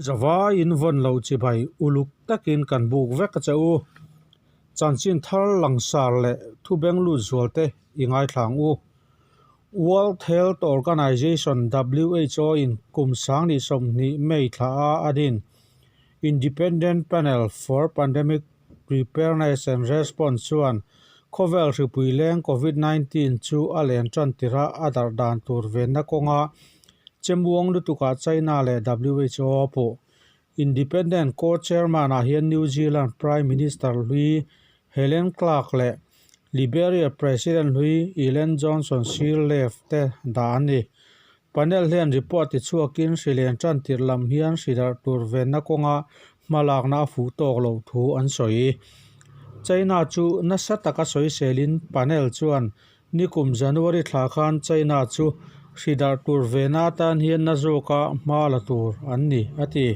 Zavaiin vawn lo chibai uluk takin kan buk vek a che u. Chanchin thar langsar leh thu beng lut zual te i ngaithla ang u. World Health Organization, who, in kum 2020 May thla a a din Independent Panel for Pandemic Preparedness and Response chuan khawvel hripui leng Covid 19 chu a len tan tirh a darh dan tur venna kawnga chemuang lutukah China leh who a puh. Independent Co-Chairman ah hian New Zealand Prime Minister hlui Helen Clark leh Liberia President hlui Ellen Johnson Sirleaf te dah an ni. Panel hian report ti chhuakin hri len tan tirh lam hian hri darh tur venna kawnga hmalakna a fuh tawk loh thu an sawi. China chu nasa taka sawiselin panel chuan nikum January thla khan China chu hri darh tur vena atan hian na zawka hma la tur an ni, a ti.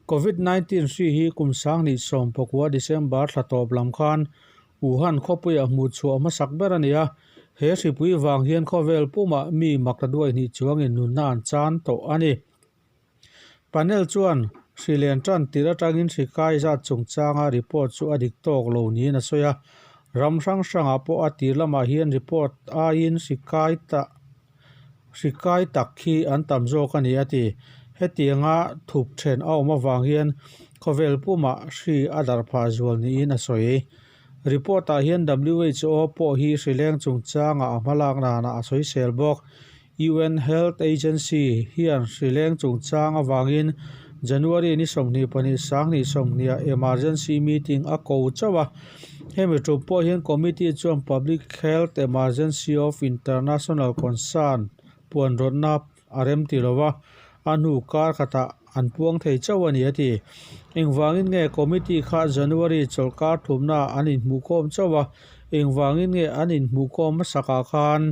Covid 19 hri hi kum 2019 December thla tawp lam khan Wuhan khawpuiah hmuh chhuah hmasak ber a ni a, he hripui vang hian khawvel pumah mi makta duai hnih chuangin nunna an chan tawh a ni. Panel chuan hri len tan tirh atangin hri kai zat chungchanga report chu a dik tawk lo niin a sawi a, ram hrang hrangah pawh a tir lamah hian report aiin hri kai ta hri kai tak hi an tam zawk a ni a ti. Hetianga thup then a awm avang hian khawvel pumah hri a darh phah zual niin a sawi. Report ah hian who pawh hi hri leng chungchangah a hmalak danah a sawisel bawk. UN Health Agency hian hri leng chungchang avangin January ni 22 2020 ah emergency meeting a ko chauh a. Hemi tum pawh hian committee chuan Public Health Emergency of International Concern puan rawtna a rem ti lo va, a hnu kar khatah an puang thei chauh a ni a ti. Engvangin nge committee kha January chawlhkar thumnaah an inhmuhkhawm chauh a, engvangin nge an inhmuhkhawm hmasakah khan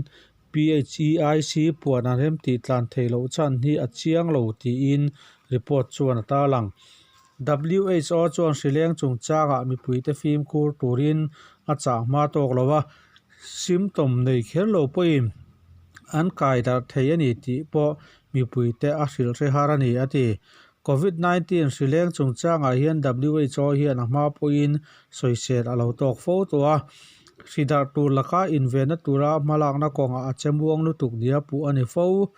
PHEIC puan an rem tih tlan theih loh chhan hi a chiang lo tiin report chuan a tarlang. Who chuan hrileng chungchangah mipuite fimkhur turin a chah hma tawk lo a, symptom nei kher lo pawhin an kai darh thei a ni tih pawh mipuite a hrilh hre har a ni, a ti. Covid 19 hrileng chungchangah hian who hian a hma pawhin sawisel a lo tawk fo tawh a, hri darh tur laka invenna tura hmalakna kawngah a che muang lutuk nia puh a ni fo.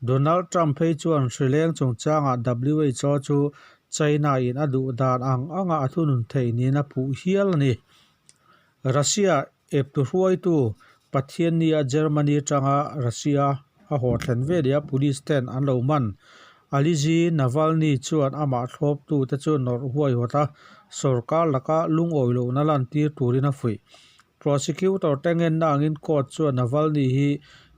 Donald Trump phei chuan hrileng chungchangah who chu China in a duh dan ang anga a thunun theih niin a puh hial a ni. Russia eptu hruaitu Pathiannia Germany atanga Russia a haw thlen veleh a police ten an lo man. Alexei Navalny chuan amah thlawptute chu nawrh huaihawt a, sorkar laka lungawi lohna lantir turin a fuih. Prosecutor te ngenna angin court chuan Navalny hi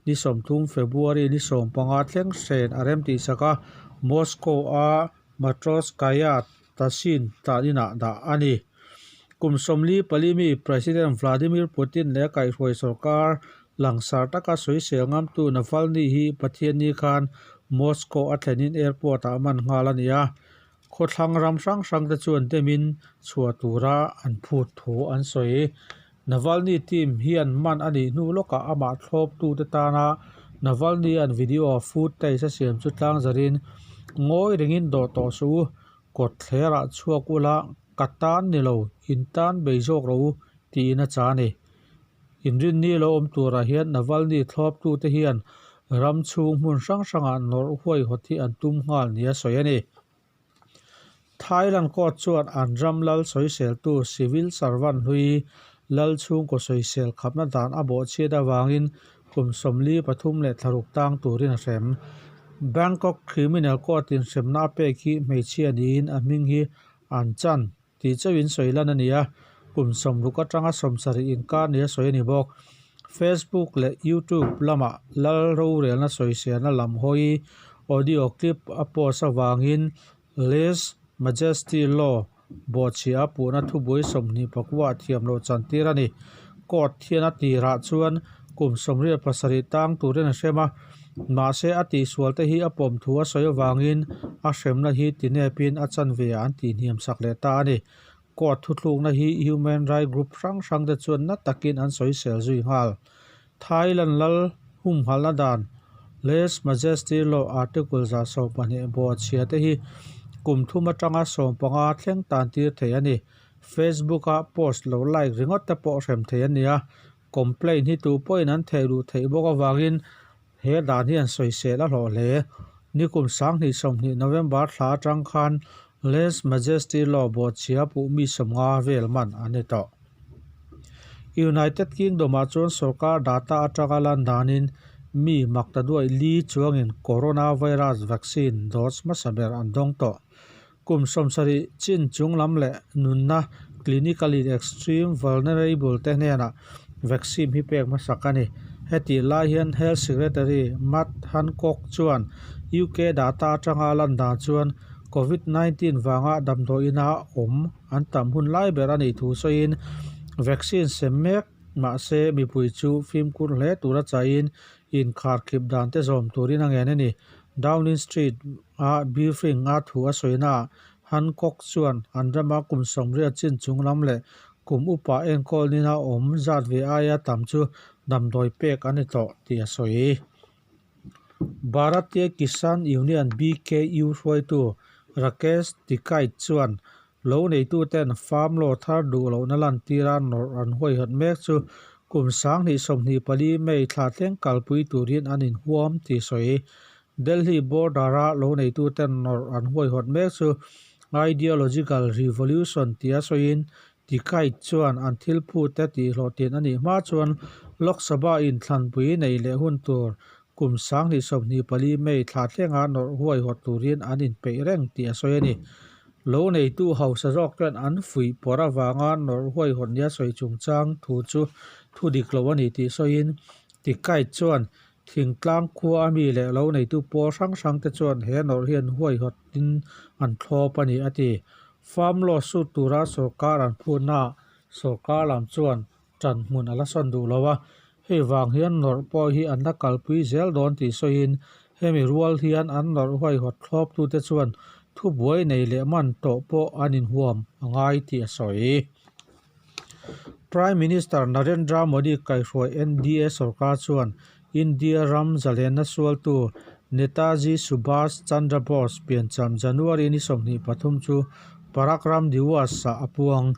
ni 30 February ni 15 thleng hren a remtihsak a, Moscow-a Matroskaya Tasin tan inah dah a ni. Kum 44 mi President Vladimir Putin leh a kaihhruai sorkar langsar taka sawisel ngamtu Navalny hi Pathianni khan Moscow a thlenin airport-ah man nghal a ni a. Khawthlang ram hrang hrang te chuan demin chhuah tura an phut thu an sawi. Navalny team hian man a nih hnu lawkah amah thlawptute tana Navalny-a'n video footage a siam chu tlangzarin ngawi rengin dawh tawh suh u, kawt thlerah chhuak ula ka tan ni lo, in tan bei zawk rawh u tiin a cha a ni. Inrinni lo awm turah hian Navalny thlawptute hian ram chhung hmun hrang hrangah nawrh huaihawt hi an tum nghal nia sawi a ni. Thailand court chuan an ram lal sawiseltu civil servant hlui lal chhungkaw sawisel khapna dan a bawhchhiat avangin kum 43 leh thlaruk tang turin a hrem. Bangkok Criminal Court in hremna a pek hi hmeichhia niin a hming hi an chan tih chauhin sawi lan a ni a, kum 60 atanga 70 inkar nia sawi a ni bawk. Facebook leh YouTube lamah lal rorelna sawiselna lam hawi audio clip a post avangin Lese Majesty Law bawhchhiah a puhna thubuai 24 ah thiam loh chantir a ni. Court hian a tirah chuan kum 27 tang turin a hrem a. Mahse, a tihsual te hi a pawm thu a sawi avangin a hremna hi tinepin a chanve ah an tihhniam sak leh ta a ni. Court thuthlukna hi human right group hrang hrang te chuan na takin an sawisel zui nghal. Thailand lal humhalhna dan Lese Majesty Law Article 12 bawhchhia te hi kum thum atanga 15 thleng tan tir thei a ni. Facebook a post lo like ringawt te pawh hrem thei a ni a, complaint hi tu pawhin an theh duh theih bawk avangin he dan hi an sawisel a hlawh hle. Nikum 2020 November thla atang khan Lese Majesty Law bawhchhia puh mi 50 vel man an ni tawh. United Kingdom-ah chuan sorkar data atanga lan danin mi makta duai li chuangin coronavirus vaccine dose hmasa ber an dawng tawh. Kum 70 chin chung lam leh nunna clinically extreme vulnerable te hnenah vaccine hi pek hmasak a ni. Hetih lai hian Health Secretary Matt Hancock chuan UK data atanga lan dan chuan Covid 19 vanga damdawi ina awm an tam hun lai ber a nih thu sawiin vaccine sem mek mahse mipui chu fimkhur hle tura chaiin inkharkhip dan te zawm turin a ngen a ni. Downing Street a briefing a thu a sawina ah Hancock chuan an rama kum 80 chin chung lam leh kum upa enkawl nina awm zat ve aia tam chu damdawi pek a ni tawh tih a sawi. Bharatiya Kisan Union, BKU, hruaitu Rakesh Tikait chuan lo neituten farm law thar duh lohna lantira nawrh an huaihawt mek chu kum 2024 May thla thleng kalpui turin an inhuam tih sawi. Delhi border-a lo neituten nawrh an huaihawt mek chu ideological revolution tia sawiin Tikait chuan an thil phute tihhlawhtin a nih hma chuan Lok Sabha inthlanpui nei leh hun tur kum 2024 May thla thlenga nawrh huaihawt turin an inpeih reng tih a sawi a ni. Lo neitu hausa zawk chuan an fuih pawrh avanga nawrh huaihawt nia sawi chungchang thu chu thu dik lo a ni tih sawiin Tikait chuan Thingtlang khua a mi leh lo neitu pawl hrang hrang te chuan he nawrh hian huaihawtin an thlawp a ni a ti. Farm law sut tura sorkar an phutnaah sorkar lam chuan ṭan hmun a la sawn duh lo a, hei vang hian nawrh pawh hi an la kalpui zel dawn tih sawiin hemi rual hian an nawrh huaihawt thlawptute chuan thubuai nei leh man tawh pawh an inhuam a ngai tih a sawi. Prime Minister Narendra Modi kaihhruai NDA sorkar chuan India ram zalenna sualtu Netaji Subhash Chandra Bose piancham January ni 23 chu Parakram Diwas-ah a puang.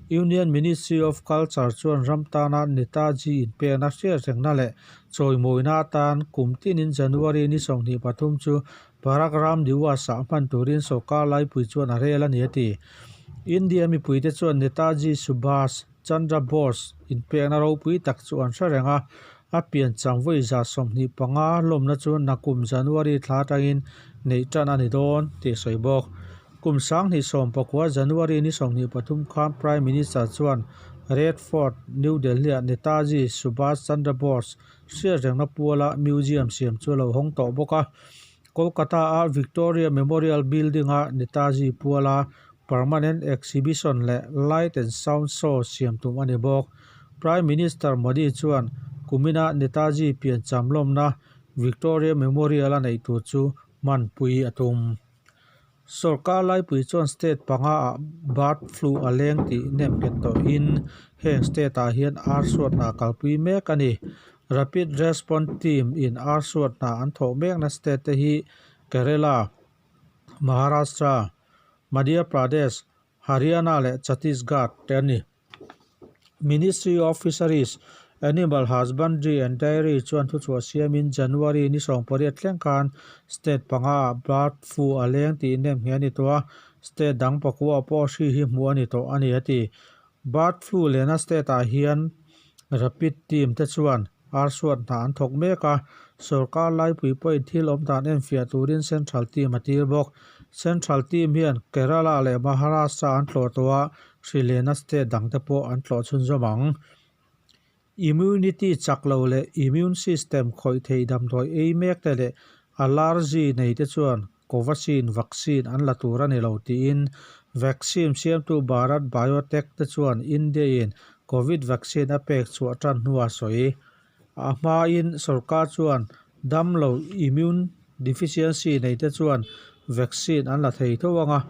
Union Ministry of Culture chuan ram tana Netaji inpekna hriatrengna leh chawimawina atan kum tinin January ni 23 chu Parakram Diwas-ah hman turin sorkar laipui chuan a rel a ni a ti. India mipuite chuan Netaji Subhash Chandra Bose inpekna ropui tak chu an hre reng a, a piancham vawi 25 lawmna chu nakum January thla atangin neih tan a ni dawn tih a sawi bawk. Kum 2019 January ni 23 khan Prime Minister chuan Red Fort, New Delhi-ah Netaji Subhash Chandra Bose hriatrengna puala museum siam chu a lo hawng tawh bawk a. Kolkata-a Victoria Memorial Building-a Netaji puala permanent exhibition leh light and sound show siam tum a ni bawk. Prime Minister Modi chuan kumina Netaji piancham lawmna Victoria Memorial a neih tur chu hmanpui a tum. Sorkar laipui chuan state panga ah bird flu a leng tih nem nghet tawhin heng state ah hian ar suatna kalpui mek a ni. Rapid Response Team in ar suatna an thawh mekna state te hi Kerala, Maharashtra, Madhya Pradesh, Haryana leh Chhattisgarh te a ni. Ministry of Fisheries, Animal Husbandry and Dairy chuan thuchhuah siamin January ni 18 thleng khan state panga ah bird flu a leng tih nem nghe a ni tawh a, state dang pakua pawh hri hi hmuh a ni tawh a ni a ti. Bird flu lehna state ah hian rapid team te chuan ar suat hna an thawk mek a, sorkar laipui pawhin thil awm dan enfiah turin central team a tir bawk. Central team hian Kerala leh Maharashtra an tlawh tawh a, hri lehna state dangte pawh an tlawh chhunzawm ang. Immunity chak lo leh immune system khawih thei damdawi ei mek te leh allergy nei te chuan Covaxin vaccine an la tur a ni lo tiin vaccine siamtu Bharat Biotech te chuan India-in Covid vaccine a pek chhuah tan hnuah sawi. A hmain sorkar chuan Damlo immune deficiency nei te chuan vaccine an la thei tho ang a,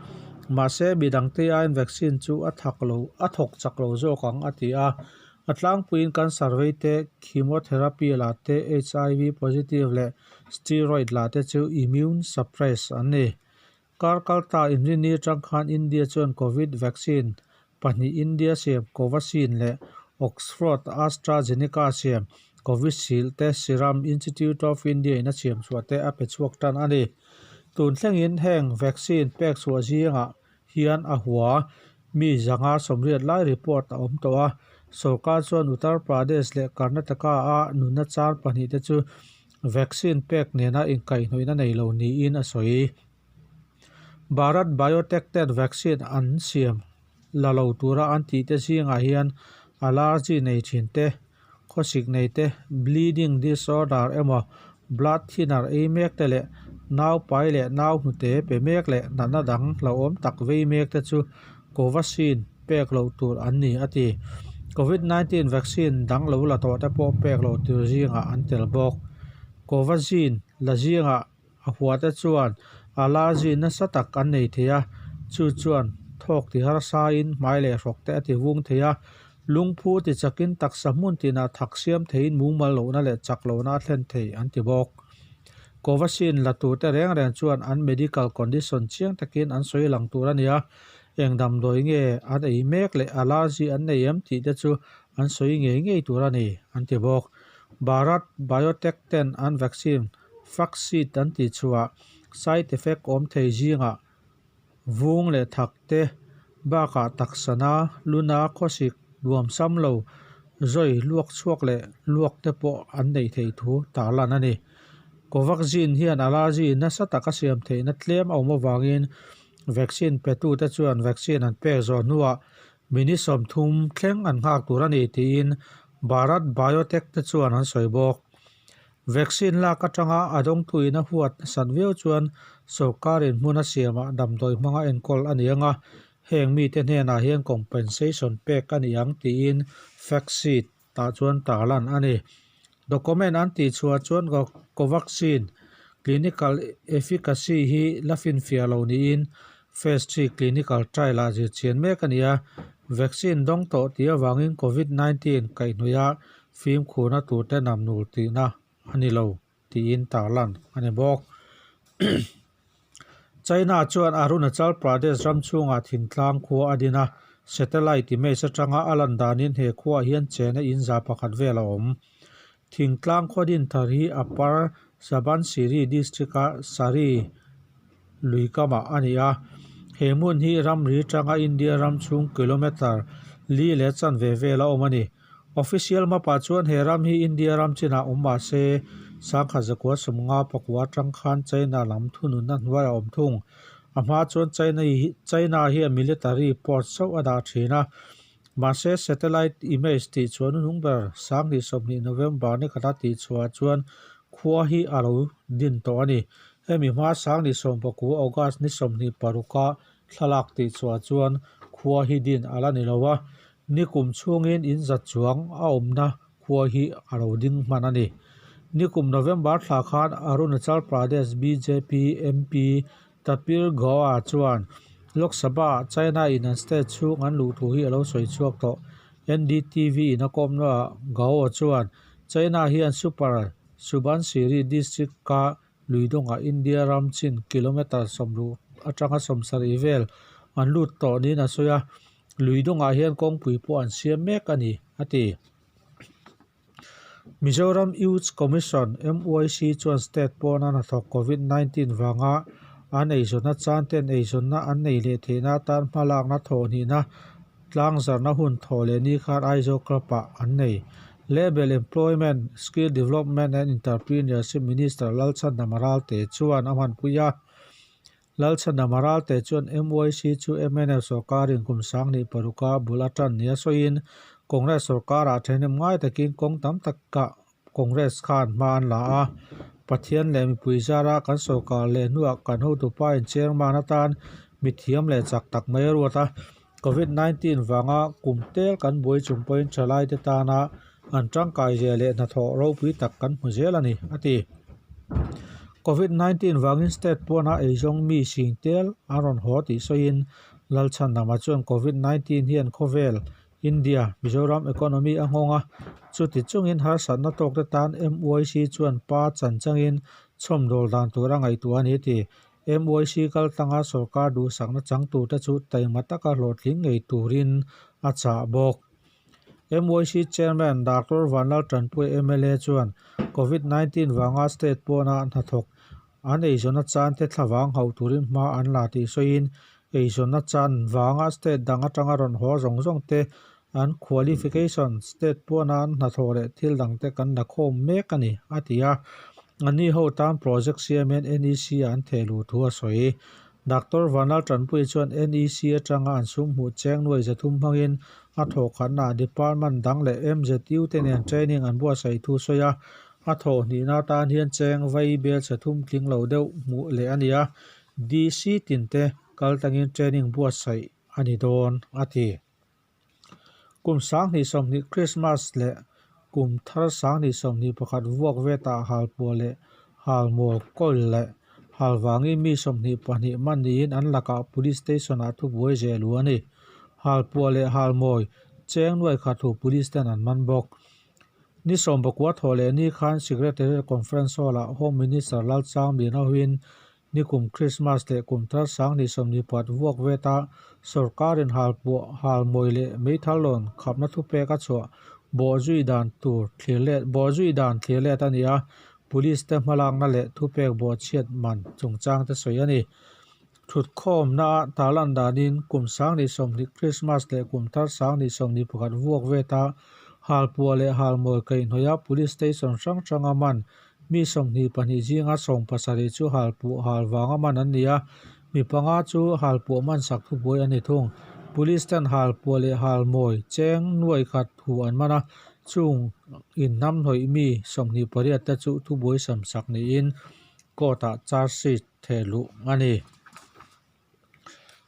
mahse midangte aiin vaccine chu a thak lo a thawk chak lo zawk ang a ti a. A tlangpuiin cancer vei te, chemotherapy la te, HIV positive leh steroid la te chu immune suppress an ni. Kar kalta inrinni atang khan India chuan Covid vaccine pahnih India siam Covaxin leh Oxford AstraZeneca siam Covishield te Serum Institute of India in a siam chhuah te a pe chhuak tan a ni. Tun thlengin heng vaccine pek chhuah zingah hian a hua mi zanga sawmriat lai report a awm tawh a, sorkar chuan Uttar Pradesh leh Karnataka a nunna char pahnihte chu vaccine pek nena inkaihhnawihna nei lo niin a sawi. Bharat Biotech ten vaccine an siam la lo tura an tihte zingah hian allergy nei thin te, khawsik nei te, bleeding disorder emaw blood thinner ei mek te leh nau pai leh nau hnute pe mek leh natna dang hlauhawm tak vei mek te chu Covaxin pek loh tur an ni a ti. Covid 19 vaccine dang lo la tawh te pawh pek loh tur zingah an tel bawk. Covaxin la zingah A huate chuan allergy nasa tak an nei thei a, chu chuan thawk ti harsain hmai leh hrawk te a ti vung thei a, lungphu ti chakin taksa hmun tinah thak siam theiin mumal lohna leh chak lohna a thlen thei an ti bawk. Covaxin la turte reng reng chuan an medical condition chiang takin an sawi lang tur a ni a, eng damdawi nge an ei mek leh allergy an nei em tih te chu an sawi ngei ngei tur a ni an ti bawk. Bharat Biotech ten an vaccine Fact-sheet an tih chhuah side effect awm thei zingah vung leh thak te bakah taksana, luna, khawsik, nuam sam lo, zawi, luak chhuak leh luak te pawh an neih theih thu tarlan a ni. Covaxin hian allergy nasa taka siam theihna tlem a awm avangin vaccine petute chuan vaccine an pek zawh hnuah minute 30 thleng an nghak tur a ni tiin Bharat Biotech te chuan an sawi bawk. Vaccine lak atanga a dawngtuin a huat nasat viau chuan sorkarin hmun a siamah damdawi hmanga enkawl a ni ang a, heng mite hnenah hian compensation pek a ni ang tiin fact sheet tah chuan tarlan a ni. Document an tihchhuah chuan Covaxin clinical efficacy hi la finfiah lo niin phase three clinical trial ah zirchian mek a ni a, vaccine dawng tawh tih avangin Covid 19 kaihhnawih a Fimkhurna turte namnul tihna a ni lo tiin tarlan a ni bawk. China chuan Arunachal Pradesh ram chhungah thingtlang khua a din a, satellite image atanga a lan danin he khuaah hian chena in za pakhat vel a awm. Thingtlang khua din thar hi Upper Subansiri district-a Sari lui kamah a ni a, he hmun hi ramri atanga India ram chhung kilometre li leh chanve vel a awm a ni. Official map ah chuan he ram hi India ram chinah awm mah se, sangkhat zakua sawmnga pakua atang khan China lam thununna hnuai a awm thung. A hma chuan China hi China hian military port chauh a dah thin a. Mahse satellite image tih chhuah hnuhnung ber sanghnih 20 November ni khata tih chhuah chuan khua hi a lo din tawh a ni. Hemi hma sanghnih 19 August ni 26 a thlalak tih chhuah chuan khua hi din a la ni lo a. Nikum chhungin in zat chuang a awmna khua hi a lo ding hman a ni. Nikum November thla khan Arunachal Pradesh bjp MP Tapir Goa chuan Lok Sabha-ah China in an state chhung an luh thu hi a lo sawi chhuak tawh. NDTV in a kawmnaah Gao chuan China hian Super Subansiri district-a lui dawngah India ram chin kilometre 60 atanga 70 vel an lut tawh niin a sawi a. Lui dawngah hian kawngpui pawh an siam mek a ni, a ti. Mizoram Youth Commission, MYC, chuan state pawna hnathawk Covid 19 vanga an eizawnna chan ten eizawnna an nei leh theihna atan hmalakna thawhhnihna tlangzarna hun thawh leh ni khan Aizawl Club-ah an nei. Label Employment, Skill Development and Entrepreneurship Minister Lalchhandama Ralte chuan a hmanpui a. Lalchhandama Ralte chuan MYC chu mnf sorkarin kum 2006 a bul a tan nia sawiin Congress sorkarah thehnem ngai takin kawng tam takah Congress khan hma an la a. Pathian leh mipui zara kan sorkar leh hnuah kan hotupa in chairman atan mithiam leh chak tak mai a ruat a. Covid 19 vanga kum tel kan buai chung pawhin thalaite tana an tangkai zia leh hnathawh ropui tak kan hmu zel a ni, a ti. Covid 19 vangin state pawna eizawng mi sing tel an rawn haw tih sawiin Lalchhandama chuan Covid 19 hian khawvel, India, Mizoram economy a nghawng a, chuti chungin harsatna tawkte tan MYC chuan pa chan changin chhawmdawl dan tur a ngaihtuah a ni ti. MYC kaltlanga sorkar duhsakna chang turte chu taima taka hlawhtling ngei turin a chah bawk. MYC Chairman Doctor Vanlal Tanpuia mla chuan Covid 19 vanga state pawna hnathawk an eizawnna chante thlavang hauh turin hma an la tih sawiin eizawnna chan vanga state dang atanga rawn haw zawng zawng te an qualification, state pawna an hnathawh leh thil dangte kan la khawm mek a ni, a ti a. Anni ho tan project siamin NEC ah an theh luh thu a sawi. Doctor Vanlal Tanpuia chuan NEC atanga an sum hmuh cheng nuai 300 hmangin a thawhkhatnaah department dang leh MZU te nen training an buatsaih thu sawi a, a thawh hnihna atan hian cheng vai bel 300 tling lo deuh hmuh leh a ni a, DC tin te kal tangin training buatsaih a ni dawn, a ti. Kum 2020 Krismas leh kum thar 2021 vuak vetah halpuah leh halmawl kawl leh hal vangin mi 22 man niin an lakah Police Station-ah thubuai zel u a ni. Halpuah leh halmawi cheng nuai khat hu Police ten an man bawk. Ni 19 thawh leh ni khan Secretariat Conference Hall-ah Home Minister Lalchang Lian Hoin Nikum Krismas leh kum thar 2024 vuak veta sorkarin halpuah, halmawi leh meithal lawn khapna thupek a chhuah bawhzui dan tur thlir let bawhzui dan thlir let a ni a, Police te hmalakna leh thupek bawhchhiat man chungchang te sawi a ni. Thutkhawmna ah tarlan danin kum 2020 Krismas leh kum thar 2021 vuak veta halpuah leh halmawi kaihhnawih a Police Station hrang hranga man Mi 22 zinga 70 chu halpuah hal vanga man an ni a, mi panga chu halpuah man sak thubuai a ni thung. Police ten halpuah leh halmawi cheng nuai khat hu an man a, chung inhnamhnawih mi 28 te chu thubuai sam sak niin court ah charge sheet theh luh a ni.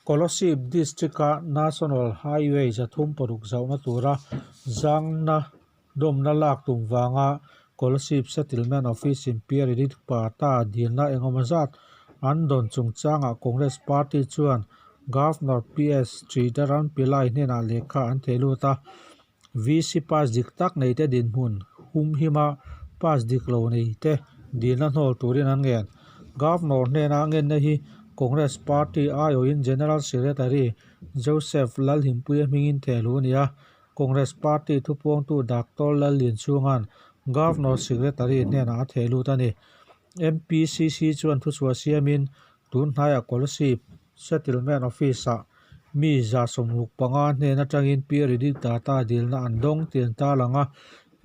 Kolasib District-a National Highway 36 zauhna tura zangna dawmna lak tum vanga Kolasib Settlement Office-in Pierre Edith Pata dilna engemaw zat an dawn chungchangah Congress Party chuan Governor PS Sridharan Pillai hnenah lehkha an theh lut a, VC pass dik tak neite dinhmun humhima pass dik lo neite dilna hnawl turin an ngen. Governor hnena ngenna hi Congress Party aiawhin General Secretary Joseph Lalhimpuia hmingin thehluh a ni a, Congress Party thupuangtu Doctor Lallianchhunga'n Governor Secretary hnenah a thehlut a ni. MPCC chuan thuchhuah siamin tun hnaiah Kolasib Settlement Office-ah mi 65 hnen atangin Pierre-Dik Data dilna an dawng tih an tarlang a.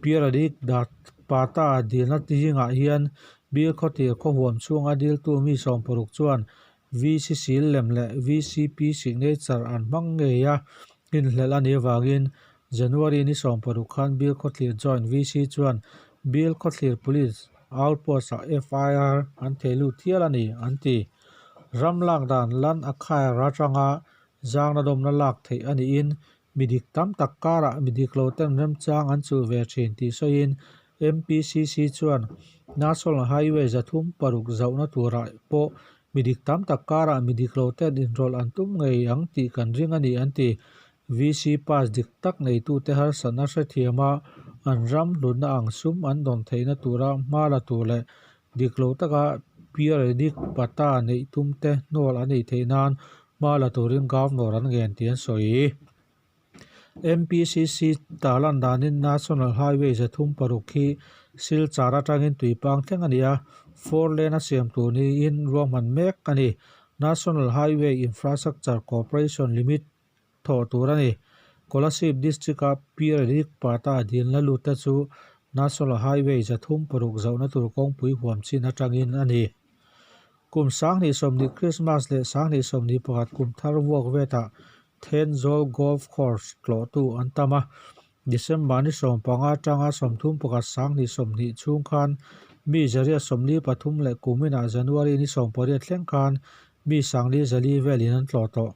Pierre-Dik Data dilna zingah hian Bilkhawthlir khaw huam chhunga diltu mi 60 chuan VC sil lem leh VCP signature an hmang ngei a, inhlelh a nih avangin January ni 60 khan Bilkhawthlir Joint VC chuan Bilkhawthlir Police Outpost-ah FIR an thei lut hial a ni, an ti. Ram lak dan lan a khair atanga zangna dawmna lak theih a niin mi dik tam tak karah mi dik lo ten remchang an chuh ve thin tih sawiin MPCC chuan National Highway 36 zauhna turah pawh mi dik tam tak karah mi dik lo ten inrawlh an tum ngei ang tih kan ring a ni an ti. VC pass dik tak neitute harsatna hrethiam a an ram hlutna ang sum an dawn theihna tura hma la tur leh Dik lo taka Pierre-Dik Pata neih tum te hnawl a neih theih nan hma la turin Governor an ngen tih an sawi. MPCC tarlan danin National Highway 36 hi Silchar atangin Tuipang thleng a ni a, four lane a siam tur niin ruahman mek a ni. National Highway Infrastructure Corporation Limit thawh tur a ni. Kolasib District-a Pierre-Rik Pata dilna lut te chu National Highway 36 zauhna tur kawngpui huam chin atangin a ni. Kum 2020 Krismas leh 2021 kum thar vuak vetah Thenzawl Golf Course tlawhtu an tam a, December ni 15 atanga 31 2020 chhung khan mi 143 leh kuminah January ni 18 thleng khan mi 404 velin an tlawh tawh.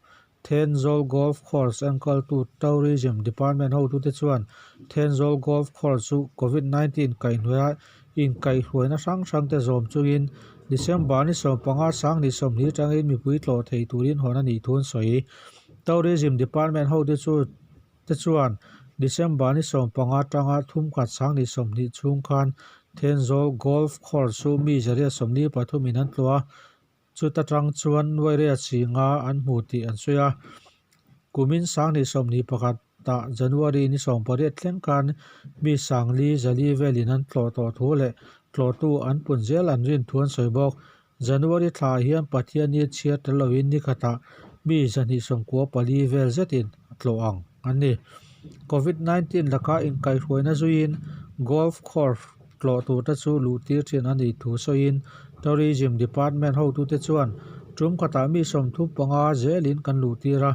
Thenzawl Golf Course enkawltu Tourism Department hotute chuan Thenzawl Golf Course chu Covid 19 kaihhnuaia Inkaihhruaina hrang hrangte zawm chungin December ni 15 20 atangin mipui tlawh thei turin hawn a nih thu an sawi. Tourism Department hote chu te chuan December ni 15 atanga thumkhat 20 chhung khan Thenzawl Golf Course chu mi 143 in an tlawh a, Chuta tang chuan nuaire a chi nga an hmu tih an sawi a. Kumin 2021 ah January ni 18 thleng khan mi sangli zali velin an tlawh tawh thu leh tlawhtu an pun zel an rin thu an sawi bawk. January thlaah hian Pathianni chhiar tel loin ni khatah mi 294 vel zetin tlawh ang an ni. Covid 19 laka inkaihhruaina zuiin Golf Course tlawh turte chu luh tir thin a nih thu sawiin Tourism Department hotute chuan tum khatah mi 35 zelin kan luh tir a,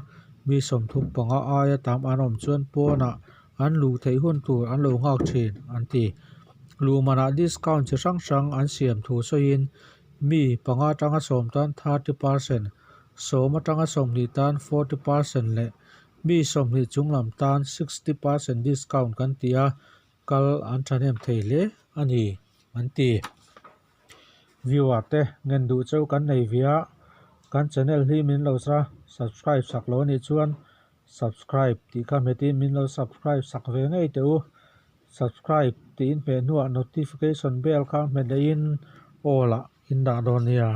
mi 35 aia tam an awm chuan pawnah an luh theih hun tur an lo nghak thin an ti. Luhmanah discount chi hrang hrang an siam thu sawiin mi panga atanga sawm tan 30%, sawm atanga 20 tan 40% leh mi 20 chunglam tan 60% discount kan ti a, Kal an thahnem thei hle a ni an ti. Viewer te ngen duh cheu kan nei ve a, kan channel hi min lo sa subscribe sak lo anih chuan subscribe tih kha hmetin min lo subscribe sak ve ngei teh u. Subscribe tih in hmeh hnuah notification bell kha hmet leh in all ah in dah dawn nia.